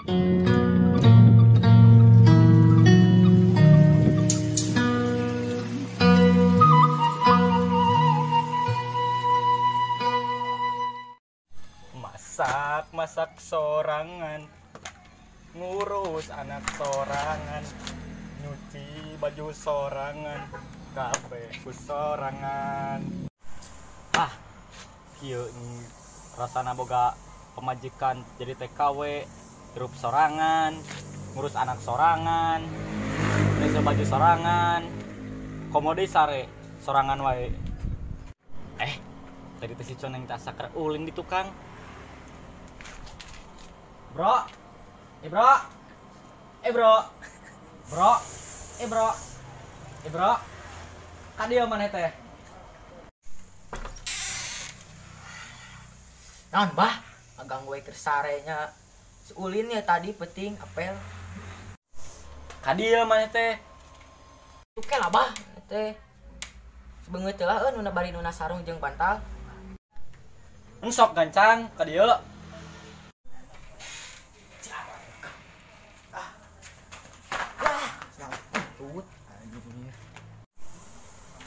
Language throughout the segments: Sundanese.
Masak-masak sorangan, ngurus anak sorangan, nyuci baju sorangan, kabeh ku sorangan. Ah, kieu rasana boga pemajikan jadi TKW, hirup sorangan, ngurus anak sorangan, nyuci baju sorangan, komodi sare sorangan wae. Tadi teh si Coneng teh asa keur ulin di tukang. Bro, bro, bro, bro, bro, bro, ka dieu maneh teh? Naon bah, ganggu we keur sare nya. Si ulin ya tadi penting apel. Ka dieu maneh teh? Oke lah bah, teh. Sebeungeut teh lah nu bari nuna sarung jeung bantal. Ensok gancang ka dieu.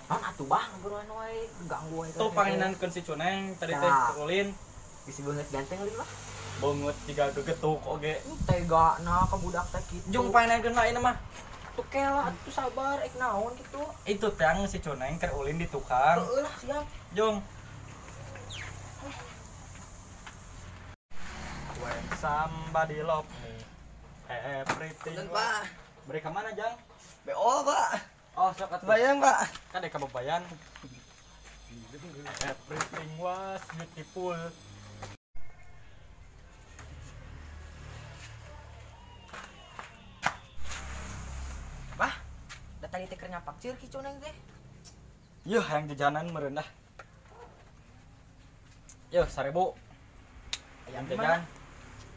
Atuh bah buruan wae ganggu wae. Tuh panginankeun si Cuneng tadi teh ulin. Bisi beungeut ganteng ulin mah. Beungeut jiga gegetuk oge. Tega na ka budak teh kitu. Jung panginankeun lain mah. Tuh kela atuh sabar ek naon kitu. Itu tang si Cuneng keur ulin di tukang. Heueuh lah siap. Jung. When somebody love me, everything. Pak. Beri ke mana, Jang? BO, Pak. Oh, sok atuh. Bayang, Pak. Kan dek kababayan. Everything was beautiful. Bah, da tadi teh keur nyapak ceur ki Cuneng teh. Yuh, hayang jajanan meureun dah. Yuh, 1000. Hayang jajan.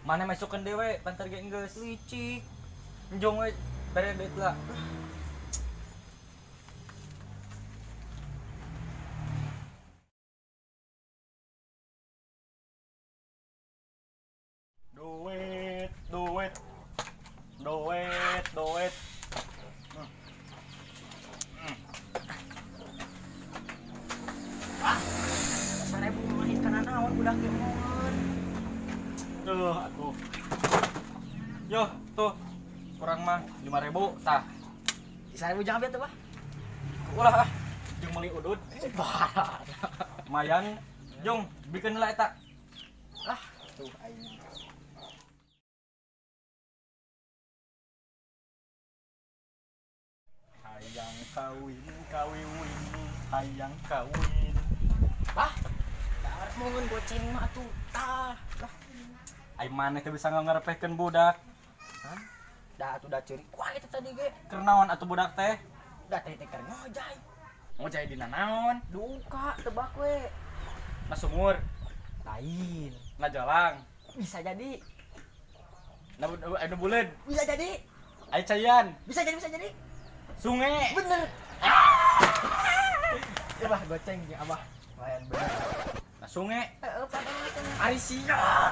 Mana masukkeun dewe, pantar ge enggeus. Licik. Njong we bere duit lah. Duit, duit, duit, duit. Ah, 1000 main kana naon budak ge moeun. Tuh, atuh. Yo, tuh. Kurang mah 5000 tah. 1000 jangan bieu teh, Bah. Ulah ah. Jeung meuli udud. Lumayan. Jung, bikeun heula eta. Lah, tuh aing. Hayang kawin, kawin, hayang kawin. Bah, da arek goceng mah atuh tah. Lah, ai maneh teh bisa ngarepehkeun budak. Hah? Da atuh da ceurik wae teh tadi ge. Keur naon atuh budak teh? Da teh teh keur ngojay. Ngojay dina naon? Duka tebak we. Na sumur. Lain. Na jalang. Bisa jadi. Na anu buleud. Bisa jadi. Ai caian. Bisa jadi, bisa jadi. Sungai. Bener. Ya bah goceng jeung abah. Lumayan bener. Nah sungai. Heeh, padahal Ari sia.